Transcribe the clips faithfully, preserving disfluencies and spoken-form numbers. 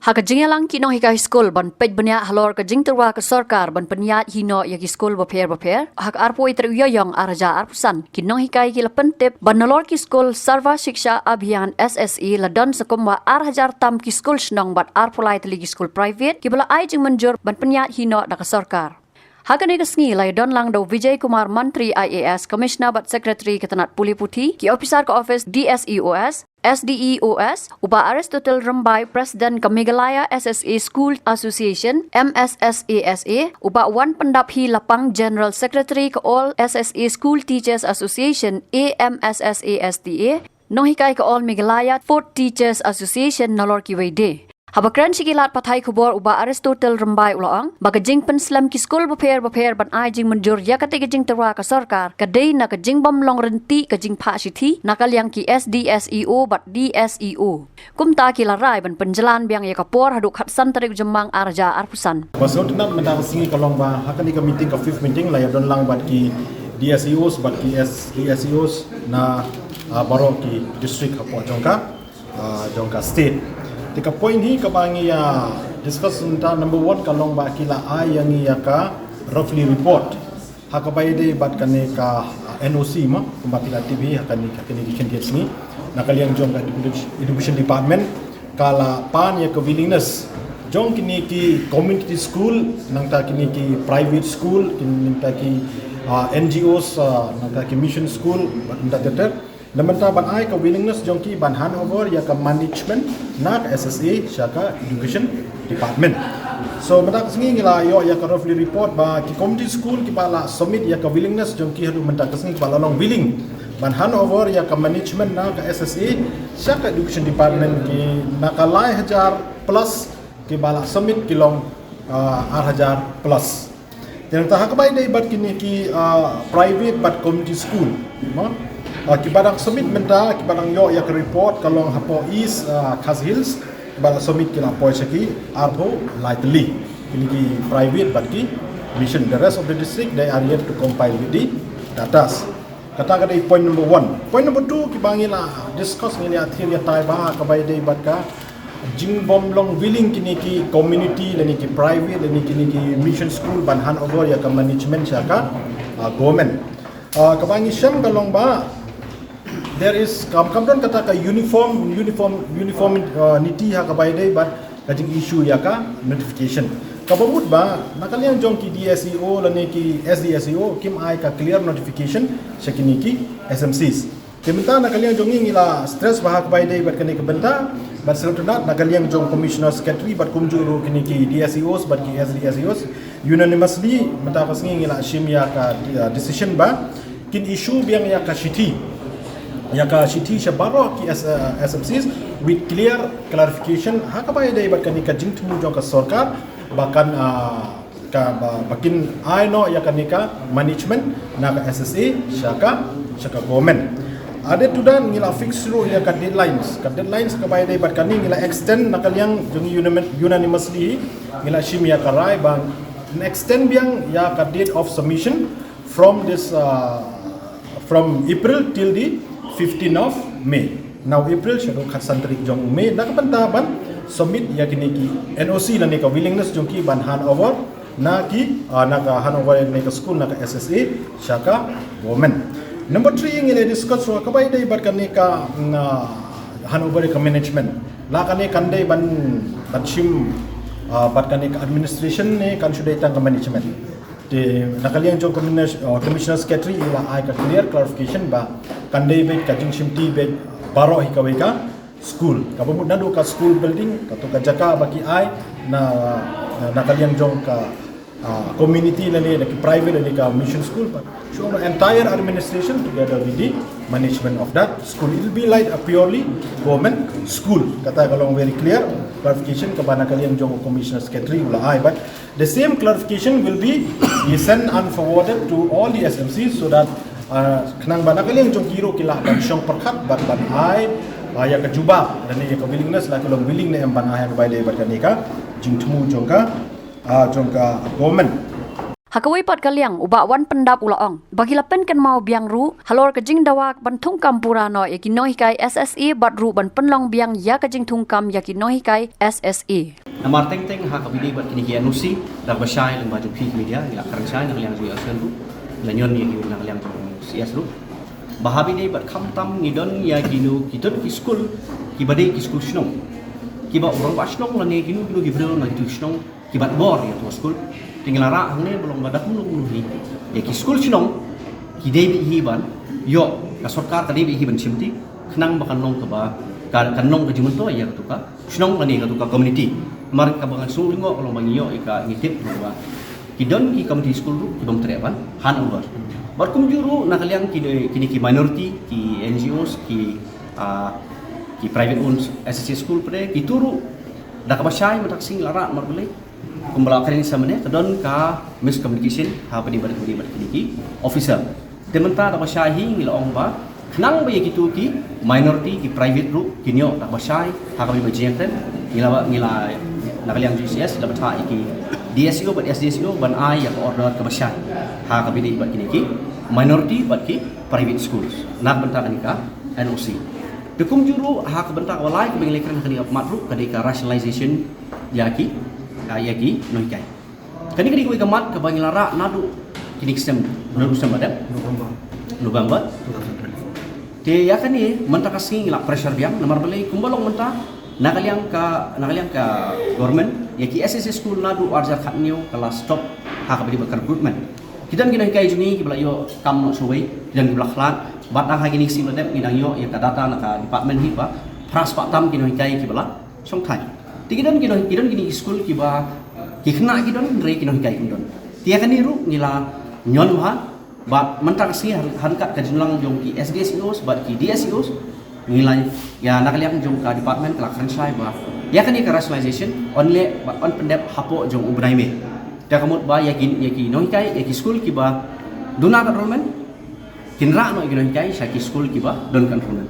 Ha ka jingïalang ki nonghikai skul ban peit bniah halor ka jingtyrwa ka sorkar ban pynïaid hi noh ïa ki skul bapher bapher, ha ka arphew tarik u Ïaïong ar hajar arphew san, ki nonghikai ki la pyntip ban nalor ki skul Sarva Shiksha Abhiyan S S A la don sa kumba ar hajar tam ki skul shnong bad arphew lai tylli ki skul private kiba la ai jingmynjur ban pynïaid hi noh da ka sorkar. Ha kane ka sngi la ïadon lang da u Vijay Kumar Mantri I A S, Commissioner bad Secretary ka tnat pule puthi, ki officer ka office D S E O S, S D E O S, u Bah Aristotle Rymbai, President ka Meghalaya S S A School Association, M S S A S A, u Bah Wanpyndaphi Lapang, General Secretary ka All S S A School Teachers Association, A M S S A S T A, nonghikai ka All Meghalaya Food Teachers Association nalor kiwei de. Haba kren sha ki lad pathai khubor u Bah Aristotle Rymbai u la ong ba ka jingpynslem ki skul bapher bapher ban ai jingmynjur ïa kata ka jingtyrwa ka sorkar ka dei na ka jingbym long ryntih ka jingphah shithi na ka liang ki S D S E O bad D S E O. Kumta ki la rai ban pynjlan biang ïa ka por haduh khatsan tarik u Jymmang ar hajar arphew san. Ba sngewtynnat mynta ka sngi ka long ba ha kane ka meeting, ka fifth meeting, la ïadon lang bad ki D S E Os bad ki S D S E Os na, ah, baroh ki district hapoh jong ka, ah, jong ka state. Te ka point hi kaba ngi ïa discuss mynta, number one, ka long ba ki la ai ïa ngi ïa ka roughly report ha kaba ïadei bad kane ka, ah, N O C mo, kumba phi la tip hi ha kane, ha kine ki khyndiat sngi, na ka liang jong ka education, education department ka la pan ïa ka willingness jong kine ki community school, nangta kine ki private school, kin-, nangta ki, ah, N G Os, ah, nangta ki mission school bad nangta ter ter. Na mynta ban ai ka willingness jong ki ban hand over ïa ka management na ka S S A sha ka education department. So mynta ka sngi ngi la ïoh ïa ka roughly report ba ki community school kiba la submit ïa ka willingness jong ki haduh mynta ka sngi, kiba la long willing ban hand over ïa ka management na ka S S A sha ka education department, ki na ka lai hajar plus, kiba la submit ki long, ah, ar hajar plus. Te nangta ha kaba ïadei bad kine ki, ah, private bad community school, mo? Ah, kiba dang submit mynta, kiba dang ïoh ïa ka report ka long hapoh East, ah, Khasi Hills, kiba la submit ki la poi sha ki arphew lai tylli. Kine ki private bad ki mission. The rest of the district, they are yet to compile with the datas. Kata ka dei point number one. Point number two, kiba ngi la discuss, ngi la ïathir ïatai bha ha kaba ïadei bad ka jingbym long willing kine ki community lane ki private lane kine ki mission school ban hand over ïa ka management sha ka, ah, government. Ah, kaba ngi shem ka long ba there is, kam, kam don kata ka uniform, uniform, uniform, ah, niti ha kaba ïadei bad ka jing issue ïa ka notification. Kaba mut ba na ka liang jong ki D S E O lane ki S D S E O kim ai ka clear notification sha kine ki S M Cs. Te mynta na ka liang jong ngi ngi la stress bha ha kaba ïadei bad kane ka bynta, bad sngewtynnat na ka liang jong Commissioner Secretary bad kumjuh ruh kine ki D S E Os bad ki S D S E Os, unanimously mynta ka sngi ngi la shim ïa ka, uh, decision ba kin issue biang ïa ka shithi, ïa ka shithi sha baroh ki S-, uh, S M Cs with clear clarification ha kaba ïadei bad kane ka jingthmu jong ka sorkar ba kan, uh, ka ba, ba kin ai noh ïa kane ka management na ka S S A sha ka, sha ka government. Added to that, ngi la fix ruh ïa ka deadlines. Ka deadlines kaba ïadei bad kane ngi la extend na ka liang jong ngi unanimous-, unanimously ngi la shim ïa ka rai ba extend biang ïa ka date of submission from this, uh, from April till the fifteenth of May. Now April shaduh khatsan tarik jong u May, na ka bynta ban submit ïa kine ki N O C lane ka willingness jong ki ban hand over na ki, ah, na ka hand over ïa kine ka school na ka S S A sha ka government. Number three, ngi la discuss ruh kaba ïadei bad kane ka, mm, ah, hand over ïa ka management. La kane kan dei ban, ban shim, ah, bad kane ka administration ne kan shu dei tang ka management. Te na ka liang jong Commissioner, uh, Commissioner Secretary i la ai ka clear clarification ba kan dei beit ka jingshimti beit baroh hi kawei ka school. Kaba mut naduh ka school building, kato ka jaka ba ki ai na, na, na ka liang jong ka, uh, community lane, na ki private lane ka mission school, but shu ong entire administration together with the management of that school. It will be like a purely government school. Kata ka long very clear clarification kaba na ka liang jong Commissioner Secretary u la ai, but the same clarification will be sent and forwarded to all the S M Cs so that, uh, khnang ba na ka liang jong ki ruh ki lah ban shong pyrkhat bad ban ai, uh, ïa ka jubab lane ïa ka willingness, la ki long willing ne em ban ai ha kaba ïadei bad kane ka jingthmu jong ka, uh, jong ka government. Ha kawei pat ka liang, u Bah Wanpyndap u la ong ba ki la pynkynmaw biang ruh halor ka jingdawa ban thungkam pura noh ïa ki nonghikai S S A bad ruh ban pynlong biang ïa ka jingthungkam ïa ki nonghikai S S A. Namar teng teng ha kaba ïadei bad kine ki N O C, da kaba shai lyngba jong phi ki media, ngi la kren shai na ka liang jong u S S ruh, la ñion ïa ki na ka liang jong u C S ruh. Ba haba ïadei bad khamtam ngi don ïa kino ki don ki skul kiba dei ki skul shnong, kiba u rangbah shnong lane kino kino ki briew na kitu ki shnong kiba bor ïa tu skul. Te ngi la rah hangne ba long ba da kumno kumno hi ïa ki skul shnong ki dei beit hi ban ïoh, ka sorkar ka dei beit hi ban shimti khnang ba kan long kaba, ka, kan long ka jingmyntoi ïa katu ka shnong lane katu ka community. Namar kaba ngan shu lyngngoh ka long ba ngi ïoh ïa ka, ngi tip long ba ki don ki committee skul ruh ki bym treh ban handover. Bad kumjuh ruh na ka liang kine, kine ki minority, ki N G Os, ki, ah, ki private owned S S A school pat, kitu ruh da kaba shai mynta ka sngi la rah namar balei, kumba la kren sa mynne, ka don ka miscommunication ha kaba ïadei bad, kaba ïadei bad kine ki officer. Te mynta da kaba shai hi ngi la ong ba khnang ba ïa kitu ki minority, ki private ruh kin ïoh da kaba shai ha kaba ïadei bad jingkren, ngi la ba, ngi la na ka liang G C S la batai ïa ki D S E O bad S D S E O ban ai ïa ka order kaba shai ha kaba ïadei bad kine ki minority bad ki private schools na ka bynta kane ka N O C. Te kumjuh ruh ha ka bynta kaba lai kaba ngi la kren ha kane ka mat ruh ka dei ka rationalization ïa ki, ïa ki nonghikai. Kane ka dei kawei ka mat kaba ngi la rah naduh kine ki snem, naduh snem ba dep? November. November. Two thousand twenty-four. Te ïa kane mynta ka sngi ngi la pressure biang namar balei, kumba long mynta na ka liang ka, na ka liang ka government, ïa ki S S A school naduh ar hajar khathynñiew ka la stop ha kaba ïadei bad ka recruitment. Ki don ki nonghikai jong ngi kiba la ïoh kam noh shawei, ki don kiba la khlad, bad tang ha kine ki sngi ba dep ngi dang ïoh ïa ka data na ka department hi ba phra spah tam ki nonghikai kiba la shongthait. Te ki don, ki don, ki don kine ki skul kiba ki khynnah ki don, hynrei ki nonghikai kim don. Te ïa kane ruh ngi la ñion bha, bad mynta ka sngi ha ryngkat ka jinglong jong ki S D S E Os bad ki D S E Os, ngi la, ïa na ka liang jong ka department ka la kren shai ba ïa kane ka rationalization yn leh bad yn pyndep hapoh jong u bnai May. Te ka mut ba ïa ki, ïa ki nonghikai, ïa ki skul kiba duna ka enrollment, kin rah noh ïa ki nonghikai sha ki skul kiba don ka enrollment.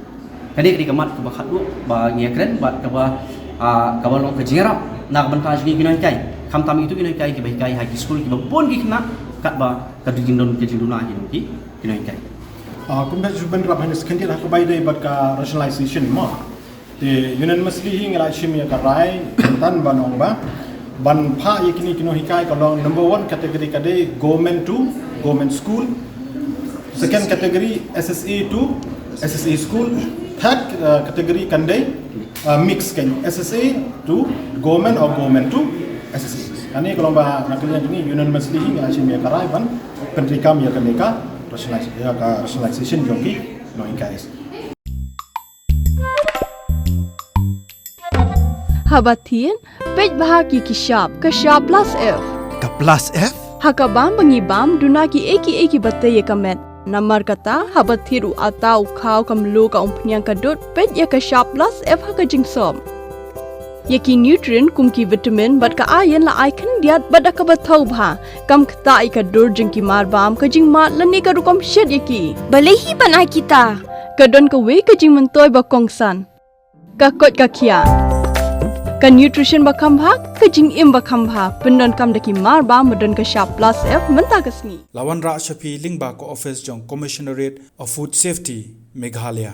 Kane ka dei ka mat kaba khatduh ba ngi ïa kren bad kaba, ah, kaba long ka jingïarap na ka bynta jong ngi ki nonghikai. Khamtam ïa kitu ki nonghikai kiba hikai ha ki skul kiba bun ki khynnah katba ka dei jingdon ka jingduna ki nonghi-, ki nonghikai. Ah, kumba ju bynrap hangne, sa khyndiat ha kaba ïadei bad ka rationalization mo. Te unanimously hi ngi la shim ïa ka rai kyntan ban ong ba ban phah ïa kine ki nonghikai ka long number one category ka dei government to government school, second category S S A to S S A school, third, uh, category kan dei, uh, mix kan S S A to government or government to S S A. Kane ka long ba na ka liang kane unanimously hi ngi la shim ïa ka rai ban pyntreikam ïa kane ka rationalize-, ïa ka rationalization jong ki nonghikai. Haba thied, peit bha ïa ki shap, ka shap plus F. Ka plus F? Ha ka bam ba ngi bam, duna kiei kiei kiba tei ïa ka met. Namar kata, haba thied u atta, u khaw, ka mluh, ka umphniang, ka dud, peit ïa ka shap plus F ha ka jingsop. Ïa ki nutrient kum ki vitamin bad ka iron la ai khyndiat bad da kaba thaw bha. Kam ktah ïa ka dur jong ki mar bam, ka jingmad lane ka rukom shet ïa ki. Balei hi ban ai kita? Ka don kawei ka jingmyntoi ba kongsan. Ka koit ka khiah. Ka nutrition ba kham bha, ka jingim ba kham bha. Pyndonkam da ki mar bam ba don ka shap plus F mynta ka sngi. La wanrah sha phi lyngba ka office jong Commissionerate of Food Safety, Meghalaya.